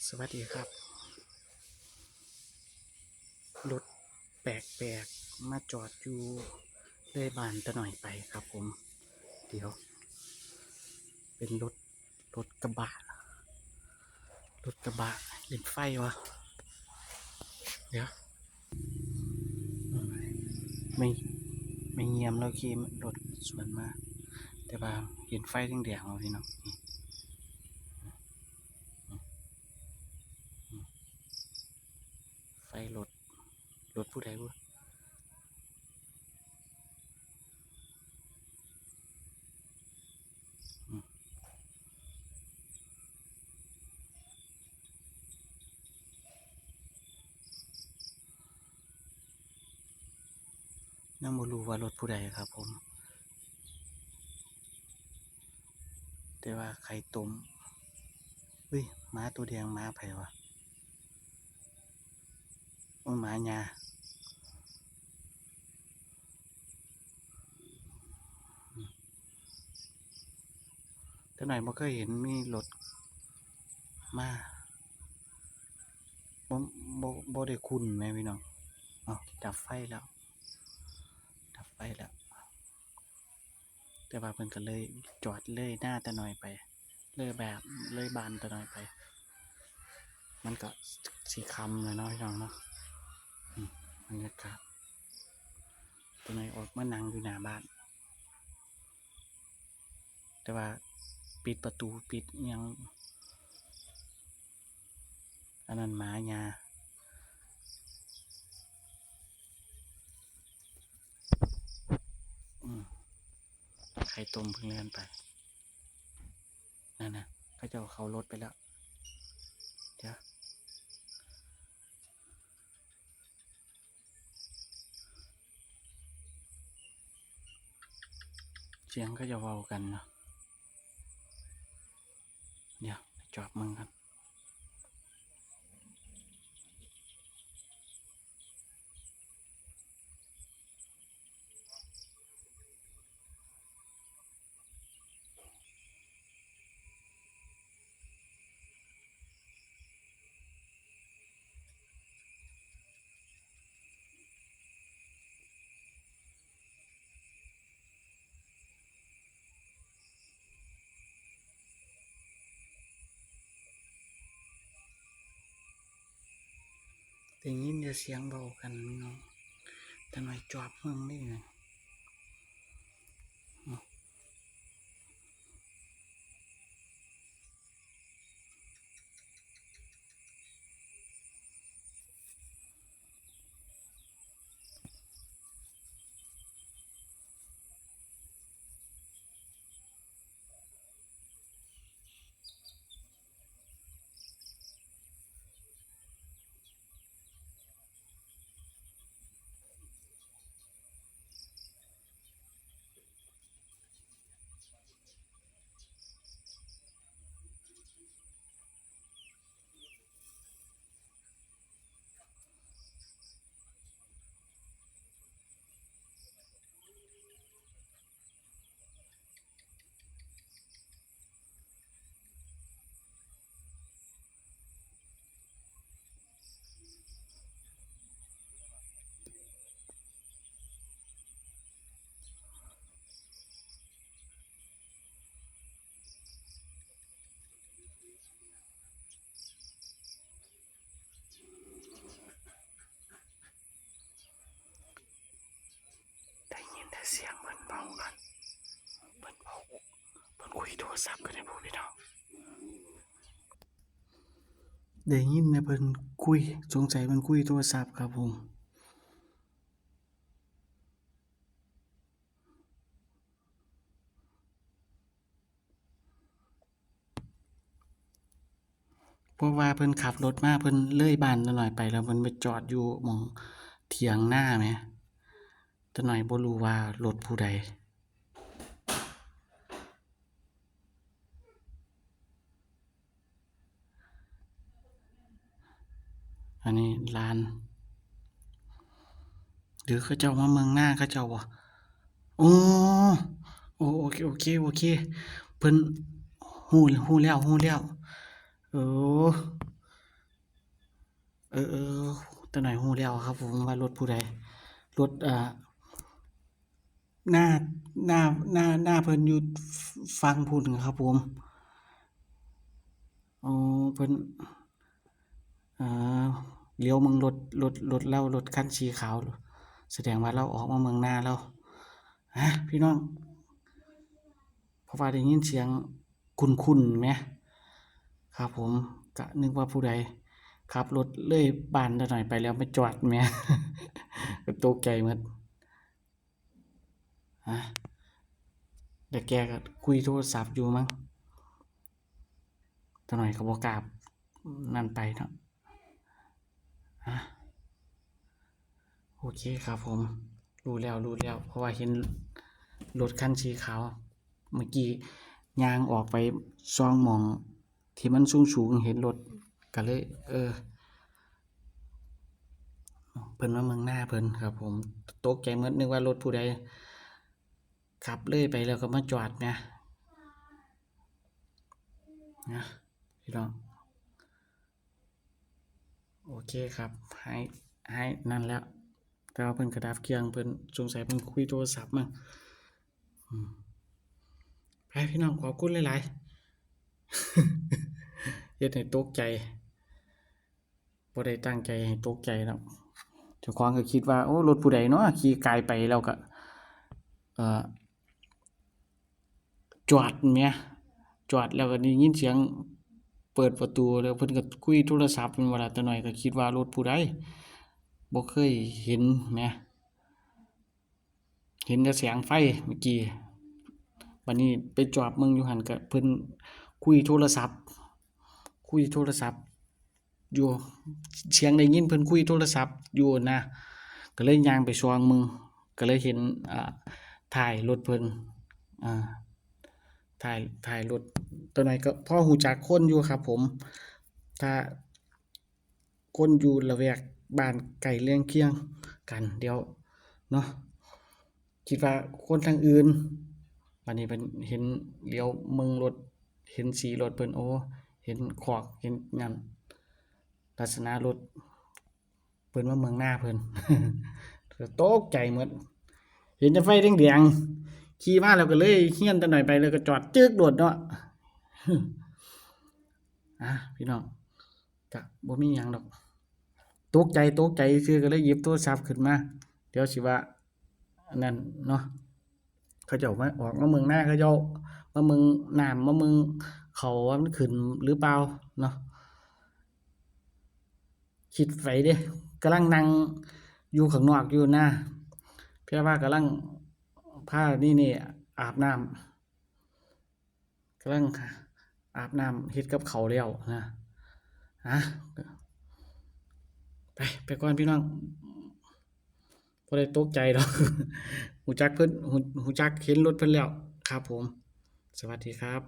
ສະຫວັດດີຄັບ. ລົດແປກໆ ມາຈອດຢູ່ເລີຍບ້ານຕາໜ້ອຍໄປຄັບຜົມ. ດຽວ ເປັນລົດ ລົດກະບະ ລົດກະບະເຫັນໄຟວະ. ດຽວ ແມ່ ແມ່ຢ້ຽມລາວຂີ່ລົດສວນມາ ແຕ່ວ່າເຫັນໄຟແດງໆ ເນາະພີ່ນ້ອງ. ໄຟລົດ ລົດຜູ້ໃດບຸ? ຍັງບໍ່ຮູ້ວ່າລົດຜູ້ໃດຄັບຜົມ ແຕ່ວ່າໄຂ່ຕົ້ມ. ເຮີ້ຍ ໝາໂຕແດງ ໝາໃຜວະ? ໂອ້ຍ ໝາຍ່າ. ແຕ່ໜ້ອຍບໍ່ເຄີຍເຫັນມີລົດມາ ບໍ່ ບໍ່ ບໍ່ໄດ້ຄຸ້ນແໝ່ພີ່ນ້ອງ. ເອົາ ດັບໄຟແລ້ວ ດັບໄຟແລ້ວ. ແຕ່ວ່າເພິ່ນກໍເລີຍຈອດເລີຍໜ້າຕາໜ້ອຍໄປ ເລີຍແບບເລີຍບ້ານຕາໜ້ອຍໄປ ມັນກໍຊິຄ່ຳແລ້ວເນາະພີ່ນ້ອງເນາະ. ອືມ ບັນຍາກາດ ຕາໜ້ອຍອອກມານັ່ງຢູ່ໜ້າບ້ານ ແຕ່ວ່າປິດປະຕູ ປິດອີ່ຫຍັງ ອັນນັ້ນໝາຍ່າ. ອືມ ໄຂ່ຕົ້ມເພິ່ນເລື່ອນໄປ ນັ້ນນະ ເຂົາເຈົ້າເຂົ້າລົດໄປແລ້ວ. ດຽວ ສຽງເຂົາເຈົ້າເວົ້າກັນເນາະ. ດຽວ ໄປຈອດເບິ່ງກ່ອນ. ໄດ້ຍິນແຕ່ສຽງເວົ້າກັນພີ່ນ້ອງ ຕາໜ້ອຍຈອບເບິ່ງເດ້. ໄດ້ຍິນແຕ່ສຽງເພິ່ນເວົ້າກັນ ເພິ່ນເວົ້າ ເພິ່ນຄຸຍໂທລະສັບກັນໃນຜູ້ພີ່ນ້ອງ. ໄດ້ຍິນແຕ່ເພິ່ນຄຸຍ ສົງໄສເພິ່ນຄຸຍໂທລະສັບຄັບຜົມ. ເພາະວ່າເພິ່ນຂັບລົດມາ ເພິ່ນເລີຍບ້ານຕາໜ້ອຍໄປແລ້ວ ເພິ່ນໄປຈອດຢູ່ໝ່ອງຖຽງນາແໝ່ ຕາໜ້ອຍບໍ່ຮູ້ວ່າລົດຜູ້ໃດ. ອັນນີ້ຫຼານ ຫຼືເຂົາເຈົ້າມາເບິ່ງນາເຂົາເຈົ້າບໍ່? ໂອ້ ໂອ ໂອເຄ ໂອເຄ ໂອເຄ ເພິ່ນຮູ້ ຮູ້ແລ້ວ ຮູ້ແລ້ວ. ເອີ ເອີ ເອີ ຕາໜ້ອຍຮູ້ແລ້ວຄັບຜົມວ່າລົດຜູ້ໃດ. ລົດ ເອີ ໜ້າ ໜ້າ ໜ້າ ໜ້າເພິ່ນຢູ່ຝັ່ງພຸ້ນຄັບຜົມ. ອໍ ເພິ່ນ ເອີ ຫຼຽວເບິ່ງລົດ ລົດ ລົດລາວ ລົດຄັນສີຂາວ ສະແດງວ່າລາວອອກມາເບິ່ງໜ້າລາວ. ຮະ ພີ່ນ້ອງ ເພາະວ່າໄດ້ຍິນສຽງຄຸ້ນໆແໝ ຄັບຜົມ ກະນຶກວ່າຜູ້ໃດຂັບລົດເລີຍບ້ານຕາໜ້ອຍໄປແລ້ວມາຈອດແໝ ກະຕົກໃຈໝົດ. ຮະ ແລ້ວແກກະຄຸຍໂທລະສັບຢູ່ມັ້ງ ຕາໜ້ອຍກະບໍ່ກ້ານັ້ນໄປເນາະ. ຮະ ໂອເຄຄັບຜົມ ຮູ້ແລ້ວ ຮູ້ແລ້ວ ເພາະວ່າເຫັນລົດຄັນສີຂາວ ເມື່ອກີ້ຍ່າງອອກໄປຊ່ອງໝ່ອງທີ່ມັນສູງໆ ເຫັນລົດ ກະເລີຍ ເອີ ເພິ່ນມາເບິ່ງໜ້າເພິ່ນຄັບຜົມ. ຕົກໃຈໝົດ ນຶກວ່າລົດຜູ້ໃດ ຂັບເລີຍໄປແລ້ວກະມາຈອດນະ ນະ ພີ່ນ້ອງ. ໂອເຄຄັບ ໃຫ້ ໃຫ້ນັ້ນແລ້ວ ແຕ່ວ່າເພິ່ນກະດັບເຄື່ອງ ເພິ່ນສົງໄສເພິ່ນຄຸຍໂທລະສັບມັ້ງ. ອືມ ໄປພີ່ນ້ອງ ຂອບຄຸນຫຼາຍໆ ເຮັດໃຫ້ຕົກໃຈ ບໍ່ໄດ້ຕັ້ງໃຈໃຫ້ຕົກໃຈດອກ. ເຈົ້າຂອງກະຄິດວ່າ ໂອ້ ລົດຜູ້ໃດເນາະ ຂີ່ກາຍໄປ ແລ້ວກະ ເອີ ຈອດແໝ ຈອດແລ້ວກະໄດ້ຍິນສຽງເປີດປະຕູ ແລ້ວເພິ່ນກະຄຸຍໂທລະສັບແມ່ນບໍ່ລະ. ຕາໜ້ອຍກະຄິດວ່າລົດຜູ້ໃດ ບໍ່ເຄີຍເຫັນແໝ ເຫັນແຕ່ແສງໄຟເມື່ອກີ້ ບາດນີ້ໄປຈອດເບິ່ງຢູ່ຫັ້ນ ກະເພິ່ນຄຸຍໂທລະສັບ ຄຸຍໂທລະສັບ ຢູ່ ສຽງໄດ້ຍິນເພິ່ນຄຸຍໂທລະສັບຢູ່ນະ ກະເລີຍຍ່າງໄປສ່ອງເບິ່ງ ກະເລີຍເຫັນ ອາ ທ້າຍລົດເພິ່ນ ອາ ທ້າຍ ທ້າຍລົດ. ຕາໜ້ອຍກະພໍຮູ້ຈັກຄົນຢູ່ຄັບຜົມ ຖ້າຄົນຢູ່ລະແວກບ້ານໃກ້ເຮືອນຄຽງກັນ ດຽວເນາະ ຄິດວ່າຄົນທາງອື່ນ. ບາດນີ້ເພິ່ນເຫັນ ຫຼຽວເບິ່ງລົດ ເຫັນສີລົດເພິ່ນ ໂອ້ ເຫັນຄອກ ເຫັນຫຍັງ ລັກສະນະລົດ ເພິ່ນມາເບິ່ງໜ້າເພິ່ນ ກະຕົກໃຈໝົດ ເຫັນແຕ່ໄຟແດງໆ ຂີ່ມາແລ້ວກະເລີຍຮຽນຕາໜ້ອຍໄປ ແລ້ວກະຈອດຈຶກໂລດເນາະ. ອາ ພີ່ນ້ອງ ກະບໍ່ມີຫຍັງດອກ ຕົກໃຈ ຕົກໃຈຊື່ ກະເລີຍຫຍິບໂທລະສັບຂຶ້ນມາ ດຽວຊິວ່າອັນນັ້ນເນາະ. ເຂົາເຈົ້າມາ ອອກມາເບິ່ງນາ ເຂົາເຈົ້າມາເບິ່ງນ້ຳ ມາເບິ່ງເຂົ້າວ່າມັນຂຶ້ນຫຼືເປົ່າເນາະ. ຄິດໄປເດ້ ກຳລັງນັ່ງຢູ່ຂ້າງນອກຢູ່ນາ ແພວ່າກຳລັງພານີ້ນີ້ອາບນ້ຳ ກຳລັງອາບນ້ຳເຮັດກັບເຂົ້າແລ້ວນະ. ອາ ໄປ ໄປກ່ອນພີ່ນ້ອງ ບໍ່ໄດ້ຕົກໃຈດອກ ຮູ້ຈັກເພິ່ນ ຮູ້ ຮູ້ຈັກເຫັນລົດເພິ່ນແລ້ວຄັບຜົມ. ສະຫວັດດີຄັບ.